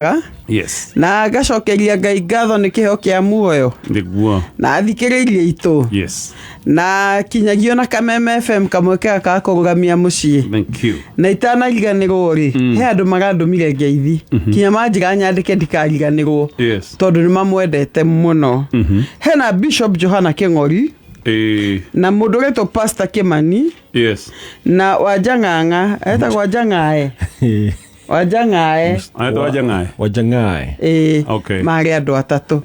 Na ngacokeria Ngai ngatho nĩ kĩheo kĩa muoyo na athikĩrĩirie itũ na kinyagia na Kameme FM kamweke gaka ga kũrũgamia mũciĩ. Thank you. Na itanariganĩrwo rĩ, he andũ marandũmire ngeithi kinya manjĩra nyandĩke ndikariganĩrwo tondũ nĩ mamwendete mũno. Hena Bishop Johana Kĩng'ori na mũndũ ũretwo Pastor Kĩmani na Wanjang'ang'a etagwo Wanjang'ae, Wanjang'ae. Anaitwa Wanjang'ae. Wanjang'ae. Ĩĩ. Marĩ andũ atatũ.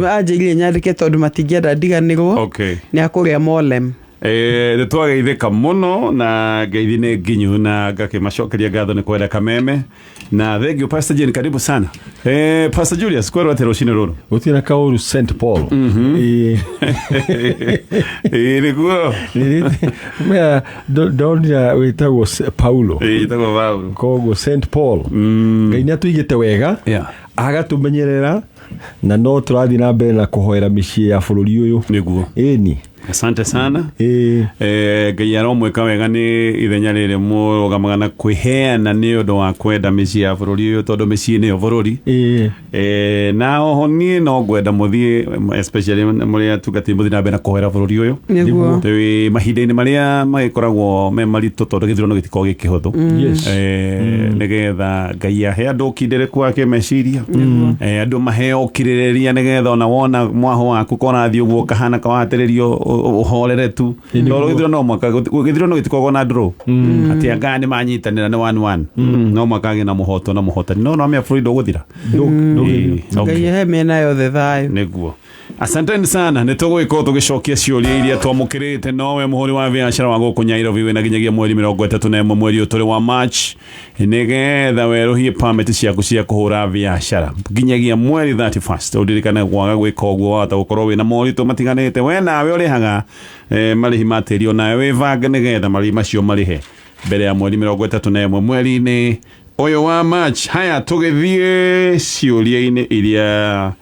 Anjĩrire nyandĩke tondũ matingĩenda ndiganĩrwo nĩ akũrĩa Molem. Nĩ twageithĩka mũno na ngeithi nĩ nginyu na ngakĩmacokeria ngatho nĩ kwenda Kameme na thank you, Pastor Jane, karibu sana. Pastor Julius, kwerwo atĩ rũcinĩ rũrũ? Gũtirĩ na kaũru, St Paul. Ĩĩ. Ĩĩ, nĩguo. Mea, ndonire wĩtagwo Paulo. Ĩĩ, ĩtagwo Paulo. Koguo St Paul, Ngai nĩ atũigĩte wega, agatũmenyerera, na no tũrathiĩ na mbere na kũhoera mĩciĩ ya bũrũri ũyũ. Ĩni. Asante sana. Ĩĩ. Ngai aromwĩka wega nĩ ithenya rĩrĩ mũrũgamaga na kwĩheana nĩ ũndũ wa kwenda mĩciĩ ya bũrũri ũyũ, tondũ mĩciĩ nĩyo bũrũri. Na oho niĩ no ngwenda mũthiĩ, especially mũrĩ atungatĩri, mũthiĩ na mbere na kũhoera bũrũri ũyũ. Twĩ mahinda-inĩ marĩa magĩkoragwo me maritũ, tondũ gĩthurano gĩtikoragwo gĩ kĩhũthũ. Nĩgetha Ngai ahe andũ ũkindĩrĩku wa kĩmeciria, andũ maheo ũkirĩrĩria, nĩgetha ona wona mwaho waku korathiĩ ũguo kahana kawatĩrĩrio, ũhorere tu, tondũ gĩthurano no mwaka gĩthurano gĩtikoragwo na draw atĩ anga nĩ manyitanĩra nĩ 1-1. No mwaka agĩ na mũhoto na mũhotani, no no bũrũri ndũgũthira. Ngai ehe mĩena yothe thayũ. Nĩguo, asanteni sana. Nĩ tũgũgĩkorwo tũgĩcokia ciũria iria twamũkĩrĩte. Nowe mũhũri wa biacara wa gũkũ Nyairobi, wĩna nginyagia mweri 31 mweri ũyũ tũrĩ wa March nĩgetha werũhie permit ciaku cia kũhũra biacara nginyagia mweri 31st. Ũririkane kwaga gwĩka ũguo wahota gũkorwo wĩna moritũ matiganĩte. We nawe ũrĩhaga marĩhi ma tĩri, onawe wĩbange nĩgetha marĩhi macio marĩhe mbere ya mweri 31 mweri-inĩ ũyũ wa March. Haya, tũgĩthiĩ ciũria-inĩ iria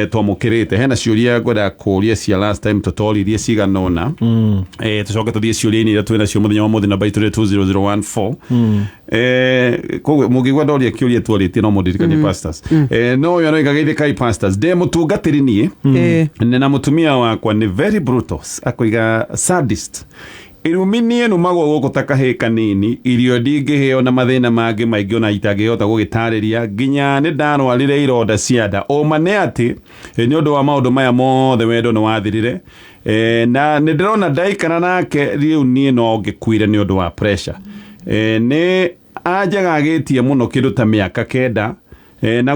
twamũkĩrĩte, hena ciũria ngwenda kũria cia last time tũtoririe cigana ũna, tũcoke tũthiĩ ciũria-inĩ iria twĩ nacio mũthenya wa mũthĩ. Namba itũ rĩ 20014. Koguo mũngĩigua ndoria kĩũria twarĩtie, no mũndirikanie, pastors. No ũyũ aroiga, "Geithĩkai pastors, ndĩ mũtungatĩri niĩ na mũtumia wakwa nĩ very brutal," akoiga sadist. "Irumi niĩ numagwo gũkũ ta kahĩĩ kanini, irio ndingĩheo na mathĩna mangĩ maingĩ ona itangĩhota gũgĩtarĩria, nginya nĩ ndarwarire ironda cia nda. Ũma nĩ atĩ nĩ ũndũ wa maũndũ maya mothe wendo nĩ wathirire, na nĩ ndĩrona ndaikara nake rĩu niĩ no ngĩkuire nĩ ũndũ wa pressure. Nĩ anjagagĩtie mũno kĩndũ ta mĩaka 9, na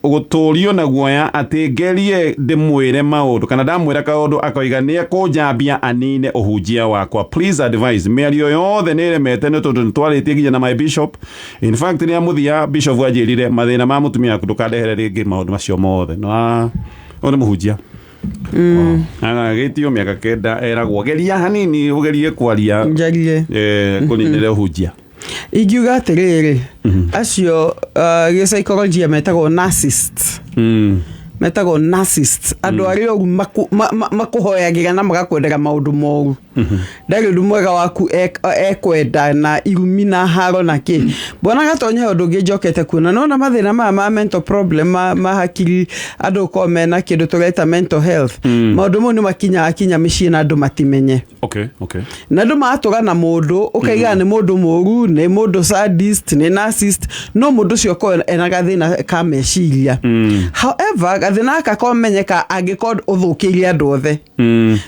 gũtũrio na guoya atĩ ngerie ndĩmwĩre maũndũ kana ndamwĩra kaũndũ akoiga nĩ ekũnjambia anine ũhunjia wakwa. Please advise. Mĩario yothe nĩ ĩremete nĩ tondũ nĩ twarĩtie nginya na my bishop. In fact, rĩa mũthia bishop anjĩrire, 'Mathĩna ma mũtumia waku ndũkandehere rĩngĩ maũndũ macio mothe.' No ũyũ nĩ mũhunjia agagĩtio mĩaka 9, eragwo geria hanini ũgerie kwaria, njarie, kũninĩre ũhunjia. Ingiuga atĩrĩrĩ, acio gĩpsychology metagwo narcissist. Metagwo narcissist, andũ arĩa oru makũhoyagĩra na magakwendera maũndũ moru, ndarĩ ũndũ mwega waku ekwenda, na irumi na haro na kĩ. Bwana Gatonya, he ũndũ ũngĩ njokete kuona. Nona mathĩna maya ma mental problem, ma hakiri, andũ gũkorwo mena kĩndũ tũreta mental health, maũndũ mau nĩ makinyaga kinya mĩciĩ na andũ matimenye. Na andũ maratũra na mũndũ ũkaiga nĩ mũndũ mũru, nĩ mũndũ sadist, nĩ narcissist, no mũndũ ũcio ũkorwo ena gathĩna ka meciria. However, gathĩna gaka komenyeka angĩkorwo ũthũkĩire andũ othe.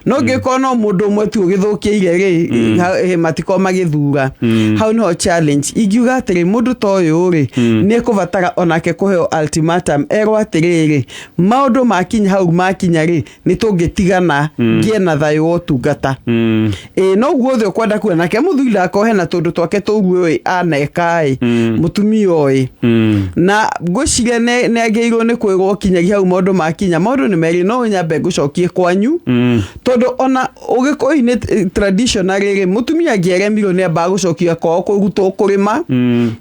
No ngĩkorwo no mũndũ ũmwe tu ũgĩthũkĩire rĩ, matikorwo magĩthura. Hau nĩho challenge. Ingiuga atĩrĩ, mũndũ ta ũyũ rĩ, nĩ ekũbatara onake kũheo ultimatum, erwo atĩrĩrĩ, maũndũ makinya hau makinya rĩ, nĩ tũngĩtigana ngĩe na thayũ wa ũtungata. Ĩĩ, noguo othe ũkwenda kuona nake mũthuri ndakorwo hena tũndũ twake tũru ũĩ aneka ĩ mũtumia ũĩ. Na ngwĩciria nĩ agĩrĩirwo nĩ kwĩrwo kinyagia hau maũndũ makinya, maũndũ nĩ merĩ, no nyambe ngũcokie kwanyu, tondũ ona ũgĩkũyũ-inĩ Traditional rĩ, mũtumia angĩaremirwo nĩ ambaga gũcokia kwao kũrutwo kũrĩma,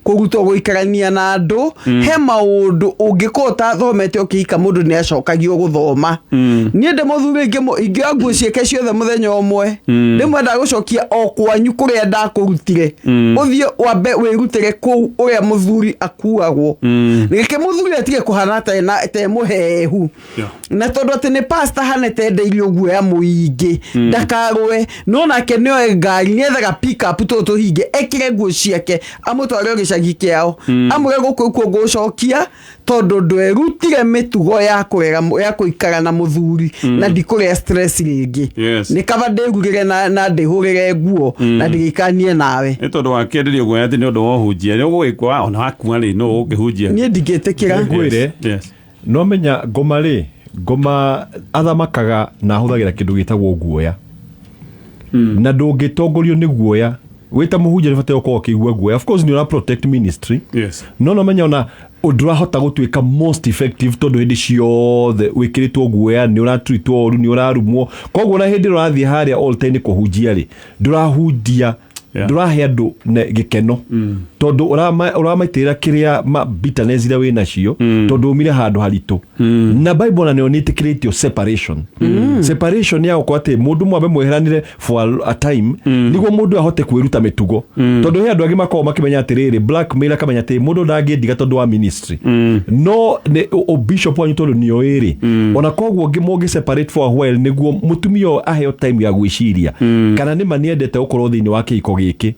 kũrutwo gũikarania na andũ. He maũndũ ũngĩkorwo ũtathomete ũkĩhika mũndũ nĩ acokagio gũthoma. Niĩ ndĩ mũthuri, ingĩoya nguo ciake ciothe mũthenya ũmwe, ndĩmwendaga gũcokia o kwanyu kũrĩa ndakũrutire, ũthiĩ wambe wĩrutĩre kũu ũrĩa mũthuri akuagwo. Reke mũthuri atige kũhana ta e mũhehu. Na tondũ atĩ nĩ pastor hanete ndeirio guoya mũingĩ, ndakarũe no nake nĩoe ngari, nĩethaga pick up tũtũ tũhinge, ekĩre nguo ciake, amũtware o gĩcagi kĩao, amwĩre gũkũ kuo ngũcokia tondũ ndwerutire mĩtugo ya kũrera, ya kũikara na mũthuri, na ndikũrĩa stress rĩngĩ. Nĩ kaba ndĩrugĩre na ndĩhũrĩre nguo na ndigĩikanie nawe. Nĩ tondũ wakĩenderio guoya atĩ nĩ ũndũ wa ũhunjia nĩ ũgũgĩkua ona wakua rĩ, no ũgũkĩhunjia. Niĩ ndingĩtĩkĩra. Ngwĩre, no menya ngoma rĩ, ngoma athamakaga na ahũthagĩra kĩndũ gĩtagwo guoya, na ndũngĩtongorio nĩ guoya. Wĩta mũhunjia nĩ bataire gũkorwo ũkĩigua guoya. Of course nĩ ũra protect ministry, no menya ona ndũrahota gũtuĩka most effective tondũ hĩndĩ ciothe wĩkĩrĩtwo guoya, nĩ ũratreatwo ũru, nĩ ũrarumwo. Koguo ona hĩndĩ ĩrĩa ũrathiĩ harĩa altar-inĩ kũhunjia rĩ, ndũrahunjia, ndũrahe andũ gĩkeno tondũ ũramaitĩrĩra kĩrĩa ma bitterness iria wĩ nacio, tondũ umire handũ haritũ. Na Bible ona nĩyo nĩĩtĩkĩrĩtio separation, separation ya gũkorwo atĩ mũndũ mwambe mweheranĩre for a time nĩguo mũndũ ahote kwĩruta mĩtugo, tondũ he andũ angĩ makoragwo makĩmenya atĩrĩrĩ, blackmail, akamenya atĩ mũndũ ndangĩndiga tondũ wa ministry. No nĩ o bishop wanyu tondũ nĩoĩ rĩ, ona koguo mũngĩ separate for a while nĩguo mũtumia ũyũ aheo time ya gwĩciria kana nĩ ma nĩendete gũkorwo thĩinĩ wa kĩhiko gĩkĩ,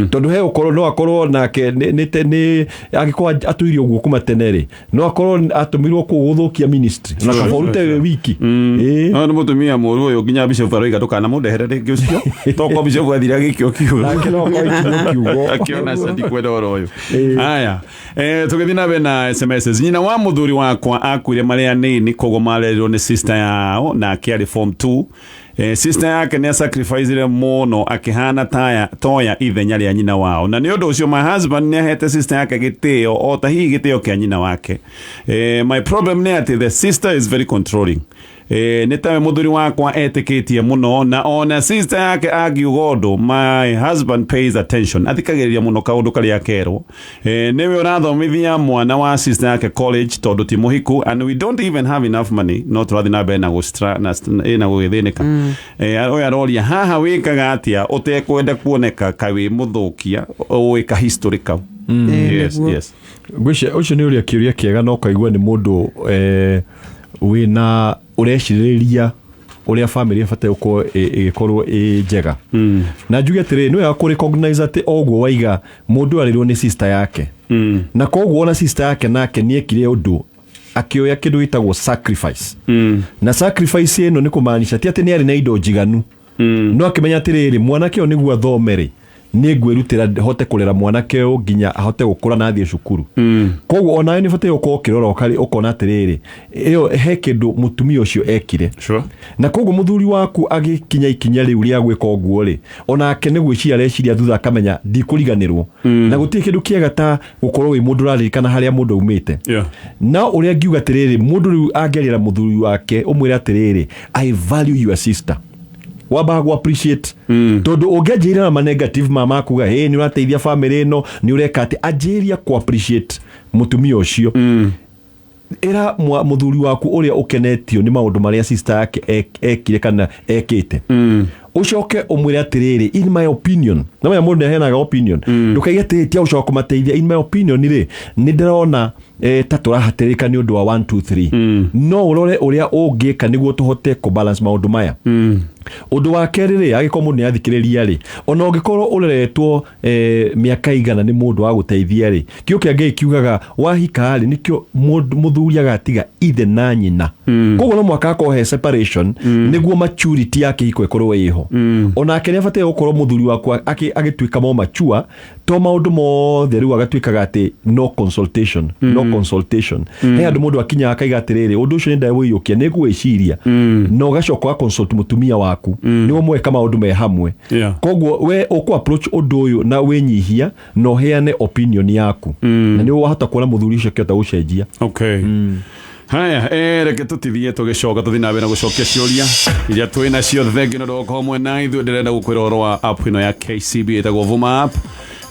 tondũ he ũkorwo no akorwo nake nĩ angĩkorwo atũire ũguo kuma tene rĩ, no akorwo atũmirwo kũu gũthũkia ministry na kaba ũrute wĩ wiki. Ĩĩ. No nĩ mũtumia mũru ũyũ, nginya bishop aroiga ndũkanamũndehere rĩngĩ ũcio, tokorwo bishop athire agĩikio kiugo. Nake no akorwo aikirio kiugo. Akiona aca ndikwenda ũhoro ũyũ. Haya, tũgĩthiĩ na mbere na SMS. Nyina wa mũthuri wakwa akuire marĩ anini, koguo marerirwo nĩ sister yao, nake arĩ form 2. Sister yake nĩ asacrificire mũno akĩhana taya toya ithenya rĩa nyina wao, na nĩ ũndũ ũcio my husband nĩ ahete sister yake gĩtĩo o ta hihi gĩtĩo kĩa nyina wake. My problem nĩ atĩ the sister is very controlling. Nĩ tawe mũthuri wakwa etĩkĩtie mũno, na ona sister yake angiuga ũndũ, my husband pays attention, athikagĩrĩria mũno kaũndũ karĩa kerwo. Nĩwe ũrathomithia mwana wa sister yake college tondũ ti mũhiku, and we don't even have enough money, no tũrathiĩ na mbere na na gũgĩthĩnĩka. Ũyũ aroria haha wĩkaga atĩa ũtekwenda kuoneka ka wĩ mũthũkia ũĩ ka history kau? Yes. Nĩguo. Yes. Ngwĩciria ũcio nĩ ũrĩa kĩũria kĩega, no kaigua nĩ mũndũ wĩna ũrecirĩria ũrĩa family ĩbataire gũkorwo ĩgĩkorwo ĩ njega. Na njuge atĩrĩrĩ, nĩ wega kũ recognize atĩ o ũguo waiga mũndũ arĩrwo nĩ sister yake, na koguo ona sister yake nake nĩ ekire ũndũ akĩoya kĩndũ gĩtagwo sacrifice. Na sacrifice ĩno nĩ kũmaanisha ti atĩ nĩ arĩ na indo njiganu, no akĩmenya atĩrĩrĩ, mwanake ũyũ nĩguo athome rĩ, nĩ ngwĩrutĩra hote kũrera mwanake ũyũ nginya ahote gũkũra na athiĩ cukuru. Koguo onawe nĩ ũbataire gũkorwo ũkĩrora ũkona atĩrĩrĩ, ĩyo he kĩndũ mũtumia ũcio ekire. Na koguo mũthuri waku agĩkinya ikinya rĩu rĩa gwĩka ũguo rĩ, onake nĩ gwĩciria areciria thutha akamenya ndikũriganĩrwo, na gũtirĩ kĩndũ kĩega ta gũkorwo wĩ mũndũ ũraririkana harĩa mũndũ aumĩte. Na ũrĩa ngiuga atĩrĩrĩ, mũndũ rĩu angĩarĩra mũthuri wake, ũmwĩre atĩrĩrĩ, "I value your sister." Wambaga gũ appreciate, tondũ ũngĩanjĩrĩra na ma negative ma makuga hey, nĩ ũrateithia family ĩno, nĩ ũreka atĩ, anjĩrĩria kũ appreciate mũtumia ũcio. Ĩra mũthuri waku ũrĩa ũkenetio nĩ maũndũ marĩa sister yake ekire kana ekĩte. Ũcoke ũmwĩre atĩrĩrĩ, "In my opinion," na maya mũndũ nĩaheanaga opinion, ndũkaige atĩrĩrĩ tia gũcoka kũmateithia. "In my opinion rĩ, nĩ ndĩrona ta tũrahatĩrĩka nĩ ũndũ wa 1 2 3, no ũrore ũrĩa ũngĩka nĩguo tũhote kũ balance maũndũ maya." Ũndũ wa kerĩ rĩ, angĩkorwo mũndũ nĩ athikĩrĩria rĩ, ona ũngĩkorwo ũreretwo mĩaka igana nĩ mũndũ wa gũteithia rĩ, kĩo kĩa Ngai kiugaga wahika rĩ, nĩkĩo mũthuri agatiga ithe na nyina. Koguo no mũhaka akorwo he separation nĩguo maturity ya kĩhiko ĩkorwo ĩho. Onake nĩ abataire gũkorwo mũthuri wakwa agĩtuĩka mo mature, to maũndũ mothe rĩu agatuĩkaga atĩ no consultation, no consultation. He handũ mũndũ akinyaga akaiga atĩrĩrĩ, ũndũ ũcio nĩ ndawĩiyũkia, nĩ ngũwĩciria, na ũgacoka ũga consult mũtumia waku nĩguo mweka maũndũ me hamwe. Koguo we ũkũ approach ũndũ ũyũ na wĩnyihia na ũheane opinion yaku, na nĩ wahota kuona mũthuri ũcio akĩhota gũcenjia. Okay. Haya, reke tũtithie tũgĩcoka tũthiĩ na mbere na gũcokia ciũria iria twĩ nacio. Thengi nĩ ũndũ wa gũkorwo mwena ithuĩ. Ndĩrenda gũkwĩra ũhoro wa app ĩno ya KCB ĩtagwo Vuma app.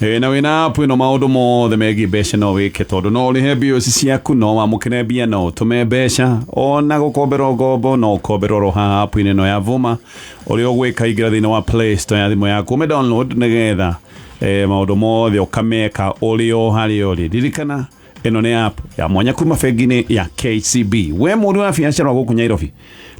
Na wĩna app ĩno, maũndũ mothe megiĩ mbeca no wĩke, tondũ no ũrĩhe bills ciaku, no wamũkĩre mbia, no ũtũme mbeca, ona gũkomberwo ngombo no ũkomberwo oro haha app-inĩ ĩno ya Vuma. Ũrĩa ũgwĩka, ingĩra thĩinĩ wa Play Store ya thimũ yaku, ũmĩ download nĩgetha maũndũ mothe ũkameka ũrĩ o harĩa ũrĩ. Ririkana ĩno nĩ app ya mwanya kuma bengi-inĩ ya KCB. We mũndũ wa biacara wa gũkũ Nairobi,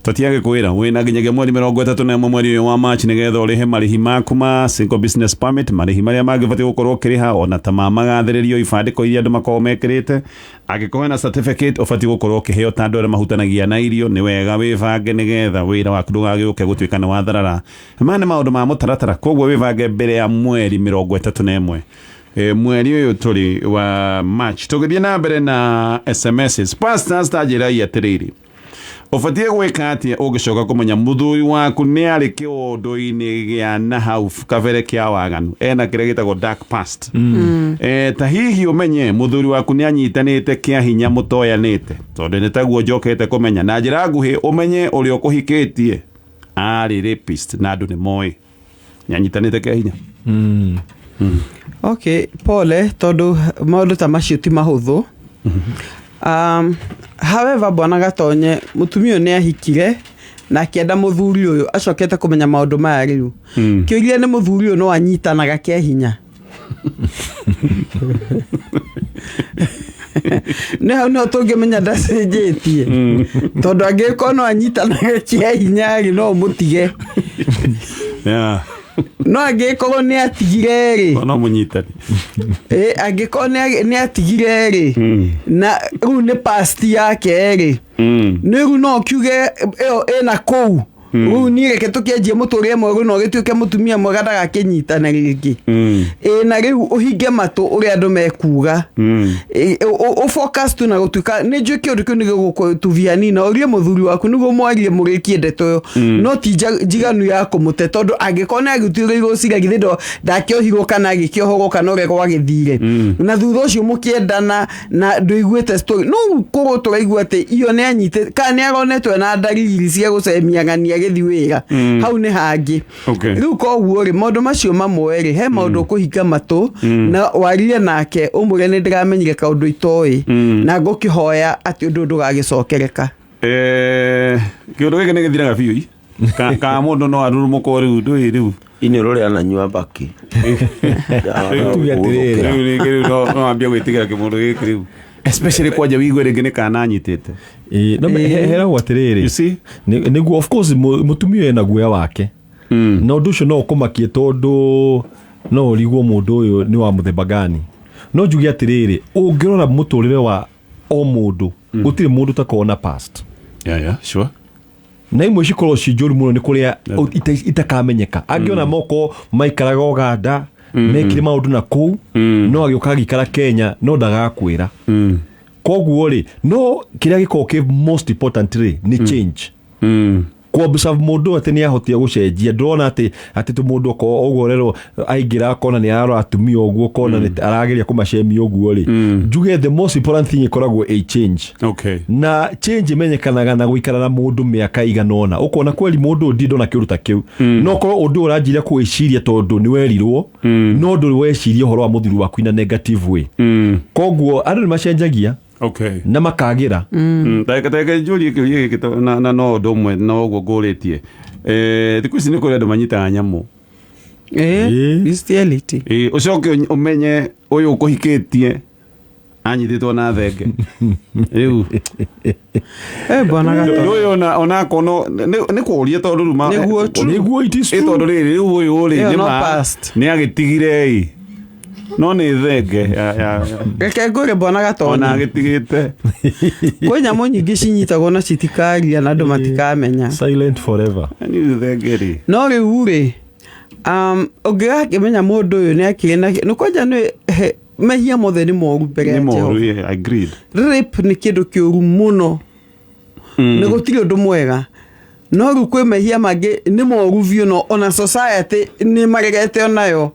tũtiage kwĩra wĩna nginyagia mweri 31 mweri ũyũ wa March nĩgetha ũrĩhe marĩhi maku ma single business permit, marĩhi marĩa mangĩbatiĩ gũkorwo ũkĩrĩha, ona ta ma magathĩrĩrio, ibandĩko iria andũ makoragwo mekĩrĩte. Angĩkorwo wĩna certificate ũbatiĩ gũkorwo ũkĩheo ta andũ arĩa mahutanagia na irio, nĩ wega wĩbange nĩgetha wĩra waku ndũgagĩũke gũtuĩka nĩ watharara. Maya nĩ maũndũ ma mũtaratara, koguo wĩbange mbere ya mweri 31 mweri ũyũ tũrĩ wa March. Tũgĩthiĩ na mbere na SMSs, pastors, tanjĩrai atĩrĩrĩ, ũbatiĩ gwĩka atĩa ũngĩcoka kũmenya mũthuri waku nĩ arĩ kĩũndũ-inĩ gĩa na hau kabere kĩa waganu, ena kĩrĩa gĩtagwo dark past? Ta hihi ũmenye mũthuri waku nĩ anyitanĩte kĩa hinya mũtoyanĩte, tondũ nĩ taguo njokete kũmenya. Na njĩra nguhĩ, ũmenye ũrĩa ũkũhikĩtie arĩ rapist na andũ nĩ moĩ nĩ anyitanĩte kĩa hinya. Okay, pole, tondũ maũndũ ta macio ti mahũthũ. However, bwana Gatonye, mũtumia ũyũ nĩ ahikire na akĩenda mũthuri ũyũ, acokete kũmenya maũndũ maya rĩu. Kĩũria nĩ, mũthuri ũyũ no anyitanaga kĩa hinya? Nĩ hau no tũngĩmenya ndacenjetie, tondũ angĩkorwo no anyitanaga kĩa hinya rĩ, no ũmũtige. No angĩkorwo nĩ atigire rĩ, No mũnyitani. Ĩ, angĩkorwo nĩ atigire rĩ, na rĩu nĩ past yake rĩ, nĩ rĩu no kiuge ĩyo ĩna kũu. Rĩu niĩ reke tũkĩanjie mũtũrĩre mwerũ, no gĩtuĩke mũtumia mwega ndagakĩnyitane rĩngĩ. Ĩ, na rĩu ũhinge matũ ũrĩa andũ mekuga. Ĩ, ũ focus tu na gũtuĩka nĩ njũĩ kĩũndũ kĩu nĩ gĩgũkũtubia nina. Ũrie mũthuri waku nĩguo mwarie mũrĩkie ndeto ĩyo, no ti njiganu ya kũmũte, tondũ angĩkorwo nĩ agĩtuĩrĩirwo cira, githĩ ndakĩohirwo kana agĩkĩohorwo kana ũrĩa gwagĩthire, na thutha ũcio mũkĩendana na ndũiguĩte story, no korwo tũraigua atĩ iyo nĩ anyitĩ kana nĩ aronetwo na ndariri cia gũcemia ng'ania agĩthiĩ wĩra, hau nĩ hangĩ. Rĩu koguo rĩ, maũndũ macio mamwe rĩ, he maũndũ ũkũhinga matũ na warie nake, ũmwĩre nĩ ndĩramenyire kaũndũ itoĩ na ngũkĩhoya atĩ ũndũ ndũgagĩcokereka. Kĩũndũ gĩkĩ nĩ gĩthiraga biũ i ka mũndũ no arurumũkwo rĩu ndũĩ rĩu. Iniũrũ rĩa nanyua mbaki. Tuge atĩrĩrĩ. Rĩu rĩngĩ rĩu no ambie gwĩtigĩra kĩmũndũ gĩkĩ rĩu, especially kwanja wigue rĩngĩ nĩ kana anyitĩte. Ĩ, no heragwo atĩrĩrĩ. You see? Nĩguo of course mũtumia ũyũ ena guoya wake, na ũndũ ũcio no ũkũmakie, tondũ no ũrigwo mũndũ ũyũ nĩ wa mũthemba gani. No njuge atĩrĩrĩ, ũngĩrora mũtũrĩre wa o mũndũ, gũtirĩ mũndũ ũtakorwo na past. Yeah, sure. Na imwe cikorwo ci njũru mũno nĩ kũrĩa itakamenyeka. Angĩ ona moko maikaraga Uganda, mekire maũndũ na kũu, no agĩũka agĩikara Kenya, no ndagakwĩra. Koguo rĩ, no kĩrĩa gĩkoragwo kĩ most important rĩ, nĩ change, ku observe mũndũ atĩ nĩ ahotire gũcenjia. Ndĩrona atĩ tu mũndũ okorwo ũguo rero aingĩra akona nĩ ararora atumia ũguo, kona nĩ arageria kũmacemia ũguo rĩ, njuge the most important thing ĩkoragwo a change. Na change imenyekanaga na gũikara na mũndũ mĩaka igana ũna, ũkona kweli mũndũ ũyũ ndirĩ ndona kĩũndũ ta kĩu. No korwo ũndũ ũyũ ũranjĩria kũwĩciria tondũ nĩ werirwo, no ndũrĩ weciria ũhoro wa mũthuri waku in a negative way. Koguo andũ nĩ macenjagia na makagĩra. Tareke njũrie kĩũria gĩkĩ na no ũndũ ũmwe no ũguo ngũrĩtie. Thikũ ici nĩ kũrĩ andũ manyitaga nyamũ. Bestiality. Ũcoke ũmenye ũyũ ũkũhikĩtie anyitĩtwo na thenge rĩu. Bwana Gatonye. Ũyũ onako no nĩ kũũria, tondũ rĩu Nĩguo, true. Nĩguo, it is Ĩ, true. tondũ rĩrĩ rĩu ũyũ rĩ Ĩyo nĩ no ma past. nĩ agĩtigire ĩ, no nĩ thenge Reke ngũre, bwana ona Gatonye. agĩtigĩte. Kwĩ nyamũ nyingĩ cinyitagwo na citikaria na andũ matikamenya. Silent forever. Nĩ thenge rĩ. No rĩu rĩ, ũngĩgakĩmenya mũndũ ũyũ nĩ akĩrĩ na nĩ kwanja nĩ mehia mothe nĩ moru mbere ya Nĩ moru. Jehova. Yeah, agreed. Rape nĩ kĩndũ kĩũru mũno, nĩ gũtirĩ ũndũ mwega. No rĩu kwĩ mehia mangĩ nĩ moru biũ, no ona society nĩ maregete onayo,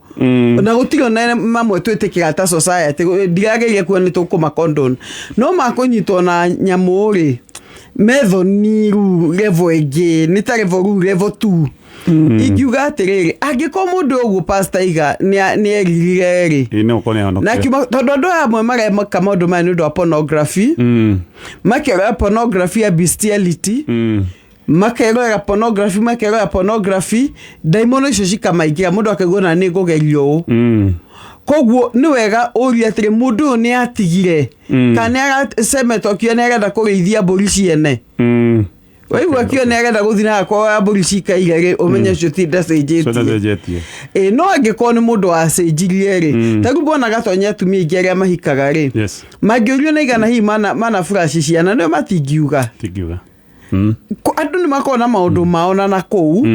na gũtirĩ ona mamwe twĩtĩkĩra ta society. Ndiragĩire kuo nĩ tũkũma condone, no makũnyitwo na nyamũ rĩ, methoni rĩu level ĩngĩ nĩ ta level rĩu level 2. Ingiuga atĩrĩrĩ, angĩkorwo mũndũ ũguo, Pastor Iga, nĩ eririre rĩ, Ĩ, no ũkorwo nĩ na ahonokire. akiuma, tondũ andũ aya amwe mareka maũndũ maya nĩ ũndũ wa pornography, makerora pornography ya bestiality, makerorera pornography, makerorera pornography, ndaimono icio cikamaingĩra, mũndũ akaigua na nĩ ngũgerio ũũ. Koguo nĩ wega ũrie atĩrĩ, mũndũ ũyũ nĩ atigire kana nĩ aracemetwo akiuga nĩ arenda kũrĩithia mbũri ciene? Waigua akiuga nĩ arenda gũthiĩ na kwa mbũri cikaire rĩ, ũmenye ũcio ti ndacenjetie. So ndacenjetie. Ĩ, no angĩkorwo nĩ mũndũ wacenjirie rĩ, ta rĩu mbona gatonya atumia aingĩ arĩa mahikaga rĩ, mangĩũrio na igana hihi mana furaci ciana nĩo matingiuga. Tingiuga. Andũ nĩ makoragwo na maũndũ mao na kũu,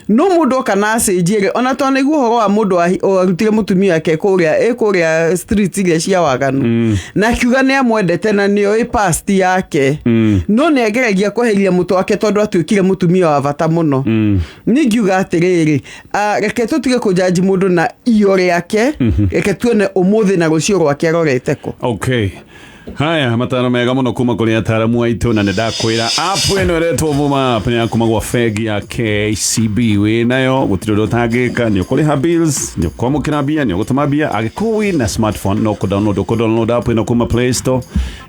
no mũndũ oka na acenjie rĩ, ona twanaigua ũhoro wa mũndũ warutire mũtumia wake kũrĩa kũrĩa street iria cia waganu, na akiuga nĩ amwendete na nĩoĩ past yake, no nĩ ageragia kweheria mũtwe wake tondũ atuĩkire mũtumia wa bata mũno. Niĩ ngiuga atĩrĩrĩ, reke tũtige kũjanji mũndũ na iyo rĩake, reke tuone ũmũthĩ na rũciũ rwake arorete kũ. Okay, haya, mataro mega muno kuma kũrĩ ataramu aitũ, na nĩ ndakwĩra app ĩno ĩretwo Vuma App nĩ ya kuma gwa bengi ya KCB. Wĩ nayo gũtirĩ ũndũ ũtangĩka, nĩ ũkũrĩha bills, nĩ ũkwamũkĩra mbia, nĩ ũgũtũma mbia. Angĩkorwo wĩna smartphone, no kũdownload, ũkũdownload app ĩno kuma Play Store.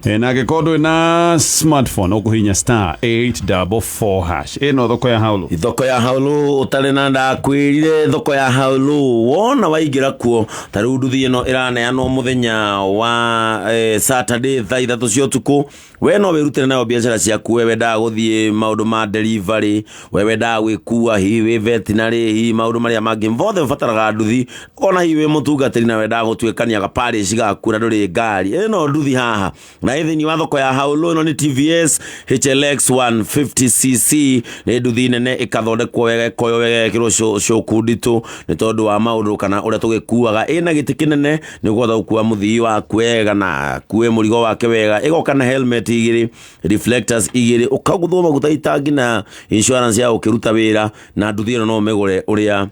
Na angĩkorwo ndũrĩ na smartphone, ũkũhihinya *844#. Ĩno thoko ya haulu. Thoko ya haulu ũtarĩ na ndakwĩrire thoko ya haulu wona waingĩra kuo, ta rĩu nduthi ĩno ĩraneanwo mũthenya wa Saturday thaa 3 cia ũtukũ. We no wĩrutĩre nayo biacara ciaku. We wendaga gũthiĩ maũndũ ma delivery, we wendaga gwĩkua, hihi wĩ veterinary, hihi maũndũ marĩa mangĩ mothe ũbataraga nduthi, ona hihi wĩ mũtungatĩri na wendaga gũtuĩkania gaparish gaku na ndũrĩ ngari, ĩno nduthi haha na ĩ thĩinĩ wa thoko ya haulu. Ĩno nĩ TVS HLX 150cc, nĩ nduthi nene ĩkathondekwo wega, ĩkoywo wega, ĩkĩrwo cũku nditũ nĩ tondũ wa maũndũ kana ũrĩa tũgĩkuaga. Ĩna gĩtĩ kĩnene nĩ ũkũhota gũkua mũthii waku wega na akue mũrigo wake wega. Ĩgoka na helmet igĩrĩ, reflectors igĩrĩ, ũkaguthwo maguta itangi na insurance ya ũkĩruta wĩra. Na nduthi ĩno no ũmĩgũre ũrĩa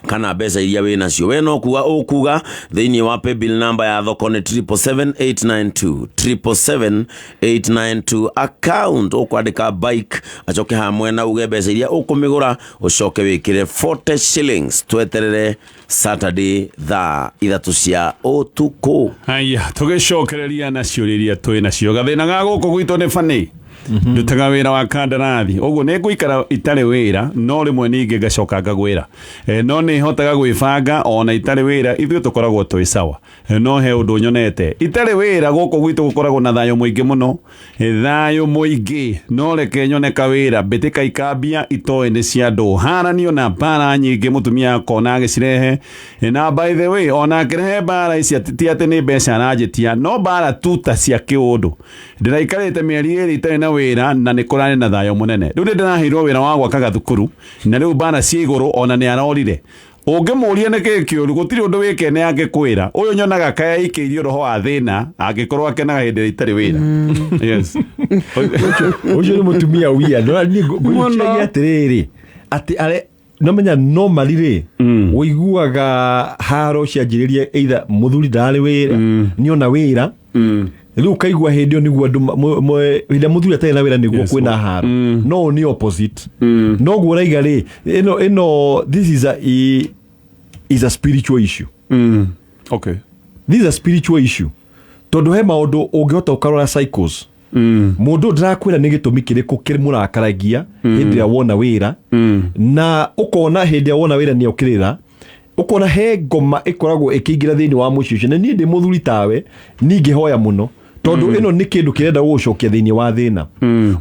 kana mbeca iria wĩ nacio, we no kuga ũkuga thĩinĩ wa paybill number ya thoko nĩ 777892, 777892. Account ũkwandĩka bike, acoke hamwe na uge mbeca iria ũkũmĩgũra, ũcoke wĩkĩre 40 shillings. Tweterere Saturday thaa 3 cia ũtukũ. Haya, tũgĩcokereria na ciũria iria twĩ nacio. Gathĩna ga gũkũ gwitũ nĩ bani ndutaga wĩra wa kandarathi, ũguo nĩ ngũikara itarĩ wĩra, no rĩmwe ningĩ ngacoka ngagwĩra. No nĩ hotaga gwĩbanga ona itarĩ wĩra, ithuĩ tũkoragwo twĩ sawa. No he ũndũ nyonete itarĩ wĩra, gũkũ gwitũ gũkoragwo na thayũ mũingĩ mũno. Thayũ mũingĩ, no reke nyone kawĩra, mbĩtĩka ikambia itoĩ nĩ cia andũ, haranio na mbara nyingĩ, mũtumia akona agĩcirehe. Na by the way, ona akĩrehe mbara ici, ti atĩ nĩ mbeca aranjĩtia, no mbara tu ta cia kĩũndũ. Ndĩraikarĩte mĩeri 2 itarĩ na wĩra na nĩ kũrarĩ na thayũ mũnene. Rĩu nĩ ndĩraheirwo wĩra wa gwaka gathukuru, na rĩu mbara ciĩ igũrũ, ona nĩ arorire. Ũngĩmũria nĩ kĩĩ kĩũru, gũtirĩ ũndũ wĩkene angĩkwĩra. Ũyũ nyonaga kaya aikĩirio roho wa thĩna, angĩkorwo akenaga hĩndĩ ĩrĩa itarĩ wĩra. Yes. Ũcio nĩ mũtumia wia niĩ ngwĩciria atĩrĩrĩ, atĩ are nomenya normally rĩ, ũiguaga haro cianjĩrĩria either mũthuri ndararĩ wĩra, nĩona wĩra rĩu, ũkaigua hĩndĩ ĩyo nĩguo andũ hĩndĩ ĩrĩa mũthuri atarĩ na wĩra nĩguo kwĩna haro, no nĩ opposite noguo ũraiga rĩ, ĩno this is a spiritual issue. This is a spiritual issue tondũ he maũndũ ũngĩhota ũkarora cycles. Mũndũ ndĩrakwĩra nĩ gĩtũmi kĩrĩkũ kĩmũrakaragia hĩndĩ ĩrĩa wona wĩra, na ũkona hĩndĩ ĩrĩa wona wĩra nĩ okĩrĩra, ũkona he ngoma ĩkoragwo ĩkĩingĩra thĩinĩ wa mũciĩ ũcio. Na niĩ ndĩ mũthuri tawe, ningĩhoya mũno tondũ ĩno nĩ kĩndũ kĩrenda gũgũcokia thĩinĩ wa thĩna.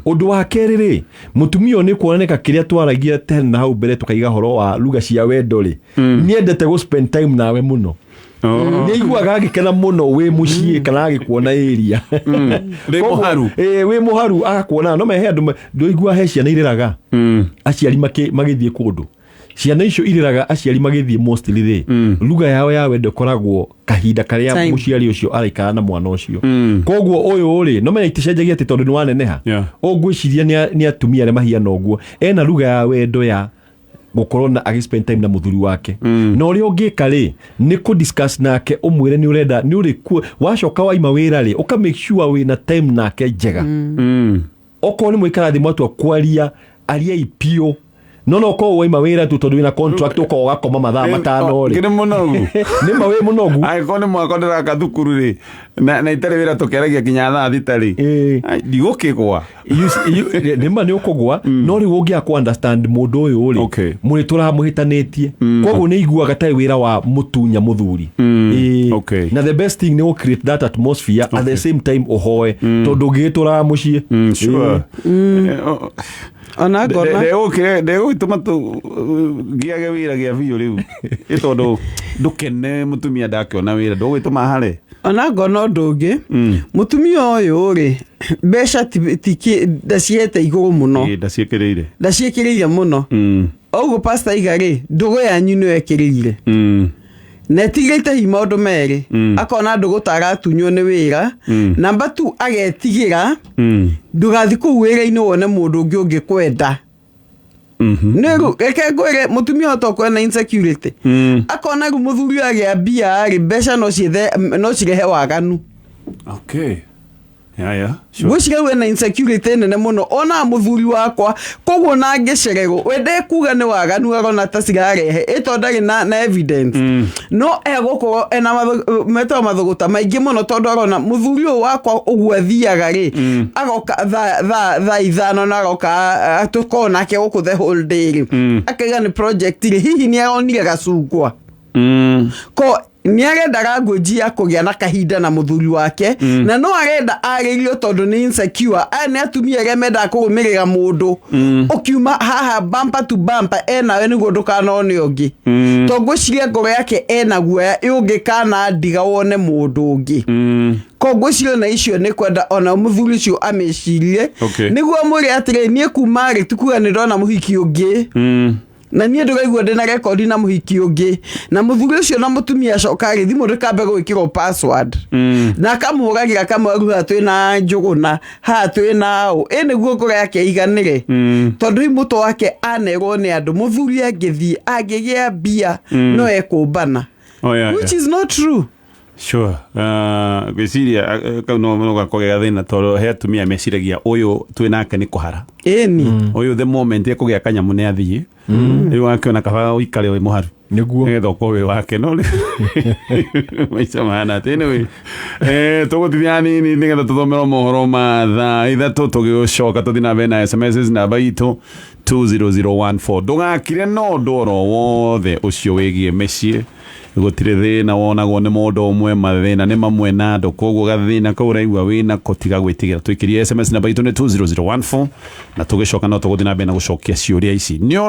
Ũndũ wa kerĩ rĩ, mũtumia ũyũ nĩ kuonanĩka kĩrĩa twaragia tene na hau mbere, tũkaiga horo wa lugha cia wendo rĩ, nĩendete gũ spend time nawe mũno, nĩ aiguaga agĩkena mũno wĩ mũciĩ kana agĩkuona area. Wĩ mũharu. Ĩĩ, wĩ mũharu agakuona. No mehe andũ ndũigua he ciana irĩraga aciari magĩthiĩ kũndũ. Ciana icio irĩraga aciari magĩthiĩ mostly rĩ, lugha yao ya wendo ĩkoragwo kahinda karĩa Time. mũciari ũcio araikara na mwana ũcio. Koguo ũyũ rĩ, no menya iticenjagia atĩ tondũ nĩ waneneha. Ũũ ngwĩciria nĩ atumia arĩa mahiana ũguo, ena lugha ya wendo ya gũkorwo na agĩ spend time na mũthuri wake. Na ũrĩa ũngĩka rĩ, nĩ kũ discuss nake, ũmwĩre nĩ ũrenda nĩ ũrĩkuo wacoka waima wĩra rĩ, ũka make sure wĩna time nake njega. Okorwo nĩ mũikara thĩ mwatua kwaria, ariai piũ. No korwo waima wĩra tu tondũ wĩna contract, ũkorwo ũgakoma mathaa 5 rĩ. Ngĩrĩ mũnogu. Nĩ ma wĩ mũnogu. Angĩkorwo nĩ mwaka ndĩraka thukuru rĩ, na itarĩ wĩra, tũkĩaragia nginya thaa 6 rĩ. Ai, ndigũkĩgwa. Nĩ ma nĩ ũkũgwa, no rĩu ũngĩaga kũ understand mũndũ ũyũ rĩ, mũrĩtũraga mũhĩtanĩtie. Koguo nĩ iguaga tarĩ wĩra wa mũtunya mũthuri. Ĩĩ. Na the best thing nĩ gũ create that atmosphere, at the same time ũhoe, tondũ ũngĩgĩtũraga mũciĩ. Sure. Ona ngona Ndegũgĩtũma ngĩage wĩra gĩa biũ rĩu, ĩ tondũ ndũkene mũtumia ndakĩona wĩra ndũgũgĩtũma hare. Ona ngona ũndũ ũngĩ, mũtumia ũyũ rĩ, mbeca ndaciete igũrũ mũno. Ĩ, ndaciĩkĩrĩire. Ndaciĩkĩrĩire mũno. Ũguo pastor iga rĩ, ndũgũ yanyu nĩyo ĩkĩrĩire na ĩtigĩrĩte hi maũndũ merĩ. Akona ndũgũ ta aratunywo nĩ wĩra. Namba tu, agetigĩra ndũgathi kũu wĩra-inĩ wone mũndũ ũngĩ ũngĩkwenda. Nĩ rĩu reke ngwĩre, mũtumia ũyũ tokorwo ena insecurity. Akona rĩu mũthuri ũyũ agĩa mbia rĩ, mbeca no ciethe no cirehe waganu. Okay. Yeah, sure. Ngwĩciria rĩu ena insecurity nene mũno, ona mũthuri wakwa koguo na angĩcererwo we ndekuga nĩ waganu, arona ta cirarehe ĩ tondũ ndarĩ na evidence. No egũkorwo ena metagwo mathũgũta maingĩ mũno, tondũ arona mũthuri ũyũ wakwa ũguo athiaga rĩ, agoka thaa 5 na agoka tũkorwo nake gũkũ the whole day rĩ, akaiga nĩ project rĩ, hihi nĩ aronire gacungwa. Ko nĩ arendaga ngũnji ya kũgĩa na kahinda na mũthuri wake. Na no arenda arĩrio tondũ nĩ insecure. Aya nĩ atumia arĩa mendaga kũrũmĩrĩra mũndũ ũkiuma haha bumper to bumper enawe nĩguo ndũkanone ũngĩ. To ngwĩciria ngoro yake ena guoya ũngĩkana ndiga wone mũndũ ũngĩ. Ko ngwĩciria ona icio nĩ kwenda ona mũthuri ũcio amĩcirie nĩguo amwĩre atĩrĩ, niĩ kuma rĩ tikuga nĩ ndona mũhiki ũngĩ. Na niĩ ndũraigua ndĩna rekondi na mũhiki ũngĩ. Na mũthuri ũcio na mũtumia acoka rĩ, thimũ ndĩkambe gwĩkĩrwo password. Na akamũhũragĩra akamwĩra haha twĩna Njũgũna, haha twĩna ũ, ĩ nĩguo ngoro yake ĩiganĩre. Tondũ hihi mũtwe wake anerwo nĩ andũ mũthuri angĩthiĩ angĩgĩa mbia no ekũmbana. Oh, yeah, Which yeah. is not true. Sure. Ngwĩciria kau no gakorwo ge gathĩna, tondũ he atumia meciragia ũyũ twĩ nake nĩ kũhara. Ĩni. Ũyũ the moment ekũgĩa kanyamũ nĩ athiĩ. Rĩu akĩona kaba ũikare wĩ mũharu. Nĩguo. Nĩgetha ũkorwo wĩ wake, no rĩu maica mahana atĩ. Anyway, tũgũtithia hanini nĩgetha tũthomerwo mohoro ma thaa 3, tũgĩcoka tũthiĩ na mbere na SMS namba itũ 20014. Ndũgakire no ũndũ oro wothe ũcio wĩgiĩ mĩciĩ, gũtirĩ thĩna wonagwo nĩ mũndũ ũmwe, mathĩna nĩ mamwe na andũ. Koguo gathĩna kau ũraigua wĩnako, tiga gwĩtigĩra, twĩkĩrie SMS namba itũ nĩ 20014, na tũgĩcoka no tũgũthiĩ na mbere na gũcokia ciũria ici nĩ